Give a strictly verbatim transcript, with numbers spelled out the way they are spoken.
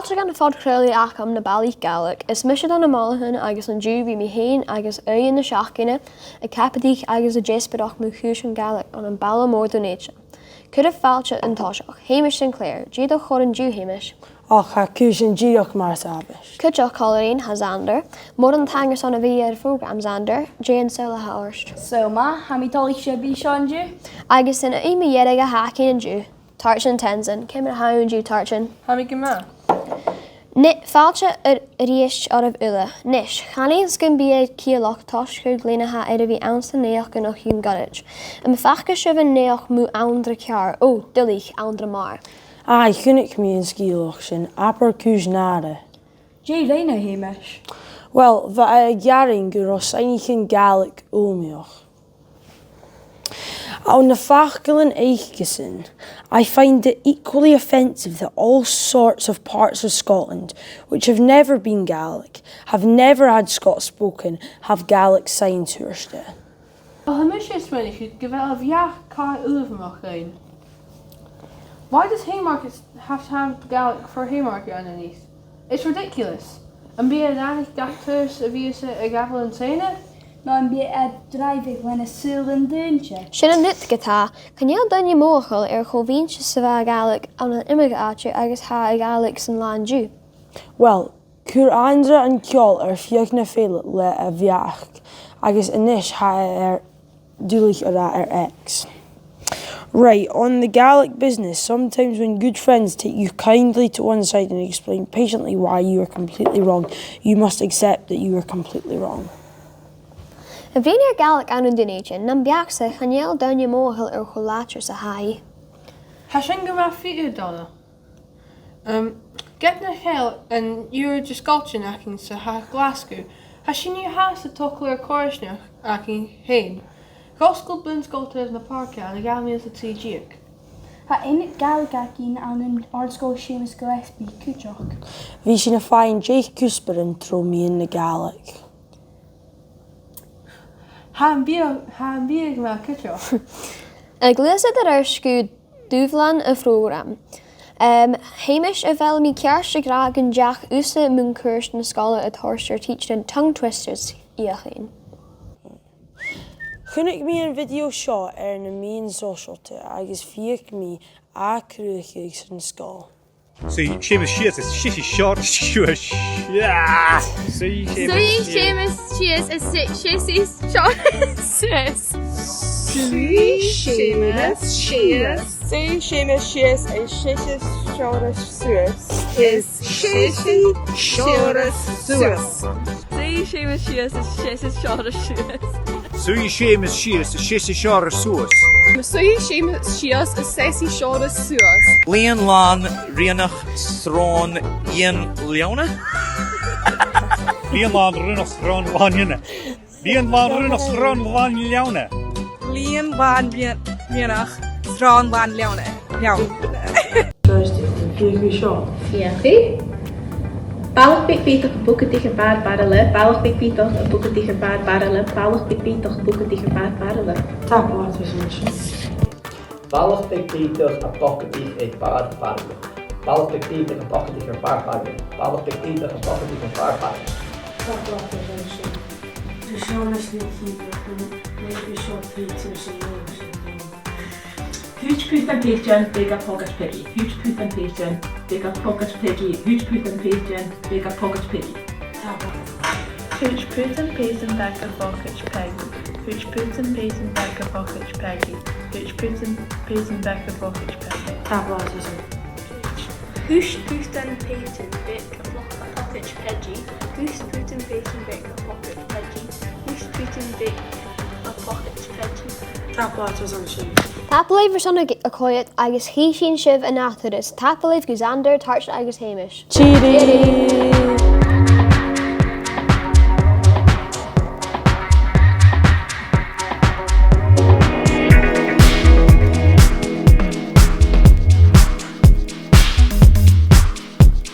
Tha gun a' phod-chraoladh agam, Na Balaich Gàidhlig, is mise Dòmhnall Mòr agus an-diugh bidh mi fhìn agus Aoidh na Seachdain a' cabadaich agus a' deasbaireachd mu chùrsan Gàidhlig ann am baile mòr Dhùn Èideann. Cuiridh fàilte an toiseach, Hamish Sinclair, dè do chor an-diugh, Hamish? Och, tha cùisean dìreach mar as àbhaist. Cuideachd còmhla rinn tha Xander, mòran taing airson a bhith air a' phrògram, Xander, dè an saoghal a th' ort? Saoghal math, tha mi toilichte a bhith seo an-diugh. Agus an aon mu dheireadh a th' againn an-diugh, Tartan Tenzin, ciamar a tha thu an-diugh, Tartan? Tha mi gu math. Nì, fàilte a-rithist oirbh uile. Nis, chan eil sgil bìdh air ciallachd toiseach air gleann a tha air a bhith anns an naidheachd a-nochd an-diugh. Am faca sibh an naidheachd mu Anndra Ceàrr? Ò, duilich, Anndra Màr. Aidh, chunnaic mi an sgeulachd sin, abair cùis-nàire. Dè rinn e, Hamish? Uill, bha e ag ràdh gun robh soidhnichean Gàidhlig uaimheach. Ann am faclan acasan, I find it equally offensive that all sorts of parts of Scotland, which have never been Gaelic, have never had Scots spoken, have Gaelic signs thuirlinn. Uill, tha mise a' smaoineachadh gu bheil a' bheachd car uabhasach ann. Why does Haymarket have to have Gaelic for Haymarket underneath? It's ridiculous. Am bi e a' dèanamh gach turas a bhios e a' gabhail an t-sèine? No am bi e a' dràibheadh leis na sùilean dùinte? Sin an rud ge-tà, chan eil daoine mothachail air cho mìorbhaileach 's a bha a' Ghàidhlig ann an iomadh àite agus tha a' Ghàidhlig san là an-diugh. Uill, chuir Anndra an ceòl air feadh na fèill le a bheachd, agus a-nis tha e air duilich a ràdh air X. Right, on the Gaelic business, sometimes when good friends take you kindly to one side and explain patiently why you are completely wrong, you must accept that you are completely wrong. A' bruidhinn air Gàidhlig ann an Dùn Èideann, nam bheachd-sa chan eil daoine mothachail air cho làidir 's a tha i. Tha sin gu math fìor, Dòmhnall. Um, ged nach eil an uiread de sgoiltean againn 's a tha Glaschu, tha sinn a' feuchainn ri togail air choimhearsnachd againn fhèin. Dh'fhosgail Bun-sgoil Treas na Pàirce ann an dà mhìle 's a trì deug. Tha ionad Gàidhlig againn ann an Àrd-sgoil Seumas Gilleasbaig cuideachd. Bidh sinn a' faighinn deich cuspairean tro mheadhan na Gàidhlig. Tha am biadh, tha am biadh math cuideachd. A' gluasad air ais gu dùbhlan a' phrògraim. Um, Hamish, a bheil mi ceart a ràdh gun deach thusa mun cuairt na sgoile a' toirt air tidsearan tongue twisters fheuchainn? Chunnaic mi am video seo air na meadhanan sòisealta agus fhuair mi a' cruthachadh san sgoil. Suidh Seumas sìos is seasaidh Seòras suas. Yeah! Suidh Seumas sìos. Suidh Seumas sìos is se-, seasaidh Seòras suas. Suidh Seumas sìos. Suidh Seumas sìos is seasaidh Seòras suas. Is seasaidh Seòras suas. Suidh Seumas sìos is seasaidh Seòras suas. Suidh Seumas sìos is seasaidh Seòras suas. Suidh Seumas sìos is seasaidh Seòras suas. Lìon làn rionnach sròn lìon leòna. Lìon làn rionnach sròn làn leòna. Lìon làn rionnach sròn làn leòna. Lìon làn rion-, rionnach sròn làn leòna. Leòna. Thursday, feuch mi seo. Feuch mi. Balach beag bìodach a' bogadaich a' bhàrr-bharaille, balach beag bìodach a' bogadaich a' bhàrr-bharaille, balach beag bìodach a' bogadaich a' bhàrr-bharaille. Tapadh leat airson sin. Balach beag bìodach a' bogadaich a' bhàrr-bharaille. Balach beag bìodach a' bogadaich a' bhàrr-bharaille. Balach beag bìodach a' bogadaich a' bhàrr-bharaille. Tapadh leat airson sin. Tha Seòras na cìobair, leig seo pìtsear san uair sin. Thuit putan pèitean beag à pocaid Peigi. Thuit putan pèitean beag à pocaid Peigi. Thuit putan pèitean beag à pocaid Peigi. Tapadh. Thuit putan pèitean beag à pocaid Peigi. Thuit putan pèitean beag à pocaid Peigi. Thuit putan pèitean beag à pocaid Peigi. Tapadh leat airson. Thuit putan pèitean beag à poc-, à pocaid Peigi. Thuit putan pèitean beag à pocaid Peigi. Thuit putan beag à pocaid Peigi. Tapadh leat airson sin. Tapadh leibh airson a' gh-, a' coimhead agus chì sinn sibh an ath thuras. Tapadh leibh gu Xander, Tartan agus Hamish. Tìoraidh!